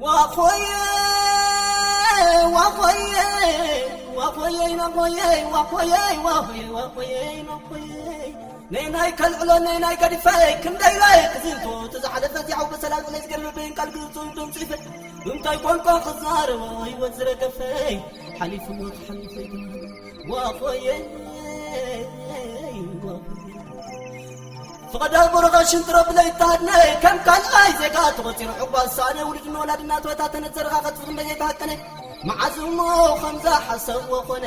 ዋኾየ፣ ዋኾየ፣ ዋኾየ፣ ናኾየ፣ ዋኾየ፣ ዋኾየ፣ ዋኾየ፣ ናኾየ። ነይ ናይ ከልዕሎ፣ ነይ ናይ ገዲፈይ፣ ክንደይ ላይ ክዝንቶ፣ ተዝሓለፈ ዚዓው በሰላም ዕለይ ዝገርበበይን ቃል ግዝቶ ድምፂ ፈይ። እንታይ ቋንቋ ክዛረቦ ህይወት ዝረገፈይ፣ ሓሊፉ ሞት ሓሊፈይ ዋኾየ፣ ዋኾየ። ፍቐዳ ቦረኻ ሽንጥሮ ብለይ ተሃድነ፣ ከም ካልኣይ ዜጋ ተቖጺሩ ዕቑባ ዝሰኣነ ውሉድ ንወላዲ እናተበታተነ ዘረኻ ከጥፉ ክንደ ዘይተሃቀነ፣ መዓዝ እሞ ከምዛ ሓሰብዎ ኾነ።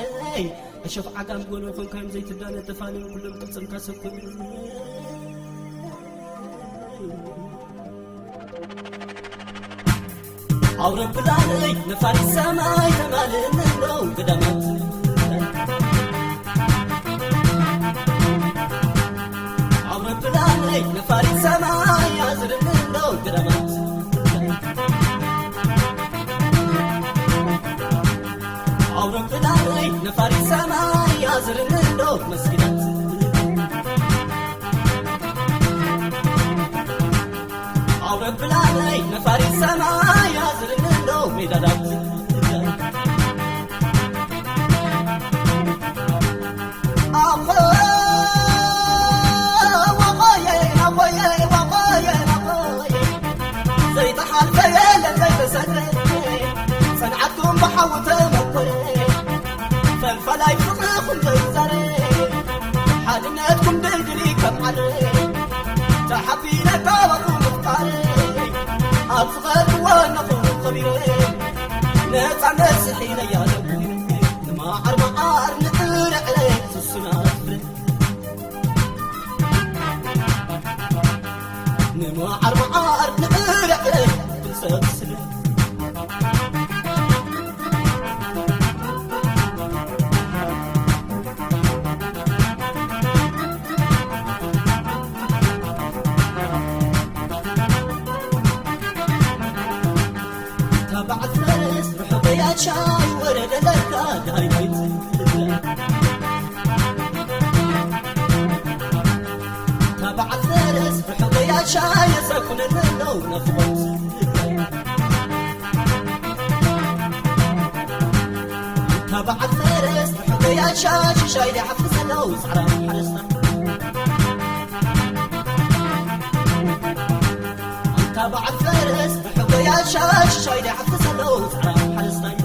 እሾኽ ዓጋም ጎነ ኾንካ እዮም ዘይትዳነ፣ ተፋንዮም ኩሎም ቅልጽምካ ሰኮነ። ኣውሮፕላነይ ነፋሪት ሰማይ ተማልእኒ እንደው ገዳማት። ኣውሮፕላነይ ነፋሪት ሰማይ ኣዝርኒ እንደው ገዳማት። ኣውሮፕላነይ ነፋሪት ሰማይ ኣዝርኒ እንደው መስጊዳት። ኣውሮፕላነይ ነፋሪት ሰማይ ኣዝርኒ እንደው ሜዳታት። ኣኾ፣ ዋኾየ፣ ናኾየ፣ ዋኾየ፣ ናኾየ። ዘይተሓልፈ የለን ዘይተሰረ። ጽንዓትኩም ብሓዊ ተመኮረ። ፈልፈላይ ፍቕርኹም ዘይዛረ፣ ሓድነትኩም ድልድል ከም ዓረ፣ ተሓቢነ ካባኹም ምፍቃረ፣ ኣብ ዝኸድክዎ ኣለኹ ከቢረ፣ ነጻነት ስሒነ ያለኩ፣ ንመዓር መዓር ንዕረ ዕረ ስሱናት ፍረ። ንመዓር መዓር ንዕረ ዕረ ፍልሰት ስለ። እታ በዓል ፈረስ ርሑቕ ያቻ ይወረደለካ ዳይት። እታ በዓል ፈረስ ርሑቕ ያቻ የሰኩነለለው ናፍቖት። እታ በዓል ፈረስ ርሑቕ ያቻ ሽሻይ ሊሓፍሰለው ጻዕራ ሓረስታ። ኣንታ በዓል ፈረስ ርሑቕ ያሻ ሽሻይ ዳይ ሓፍሰለው ጻዕራ ሓረስታይ።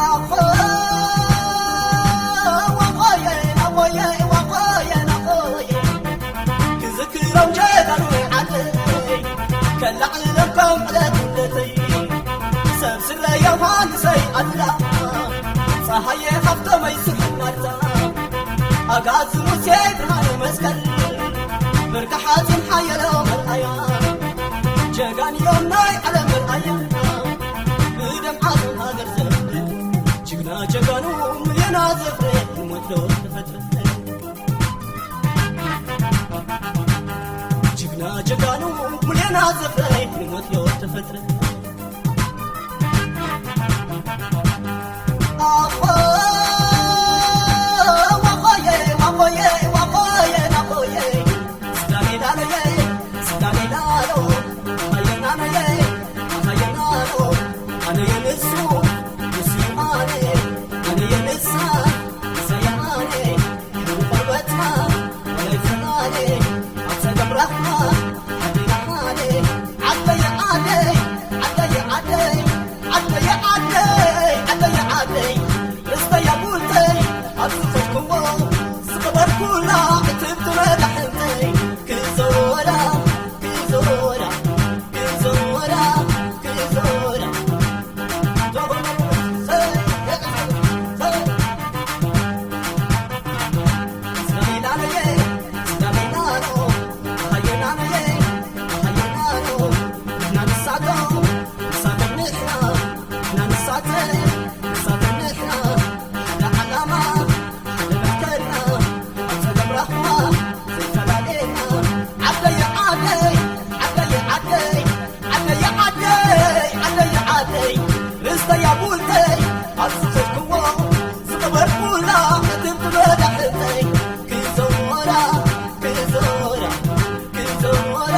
ኣኾ፣ ዋኾየ፣ ናኾየ፣ ዋኾየ፣ ናኾየ። ክዝክሮም ጀጋኑ ዓደይ፣ ከላዕሎም ከም ዕለት ልደተይ። ሰብ ስረ ዮሃንሰይ ኣድላ፣ ጸሃየ ሃብቶመይ ስሑል ማርታ፣ ኣጋዚ ሙሴ ብርሃነ መስቀል፣ ብርኪ ሓጺን ሓየሎ መርኣያ፣ ጀጋንዮም ናይ ዓለም መርኣያ፣ ብደም ዓለም ሃገር ዘፍሪ፣ ጅግና ጀጋኑ ምልዮና ዘፍሪ፣ ንሞት ዶ ተፈጥረ? ጅግና ጀጋኑ ሙሌና ዘፍረይ ንሞት ዶ ተፈጥረ? ኣኾ፣ ዋኾየ፣ ዋኾየ፣ ዋኾየ፣ ናኾየ። ስዳሜ ዳሎየ፣ ስዳሜ ዳሎ። ሃየናኖየ፣ ሃየናኖ። ኣነየ ንሱ፣ ንሱ ኣነ። ኣነየ ንሳ፣ ንሳየ ኣነ። ዓደይ ዓደይ ዓደይ ዓደይ ዓደይ ዓደይ ዓደይ ዓደይ ርስተይ ኣቡልተይ ኣብ ዝኸድክዎ ዝቐበርኩላ ክትብቲ መዳሕተይ ክዘወራ ክዘወራ ክዘወራ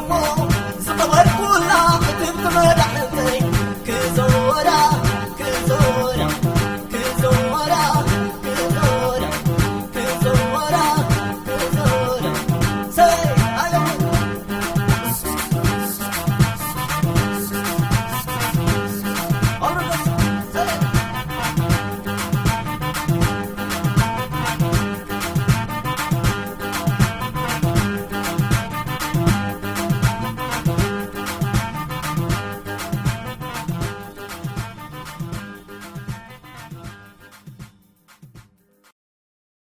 Mama,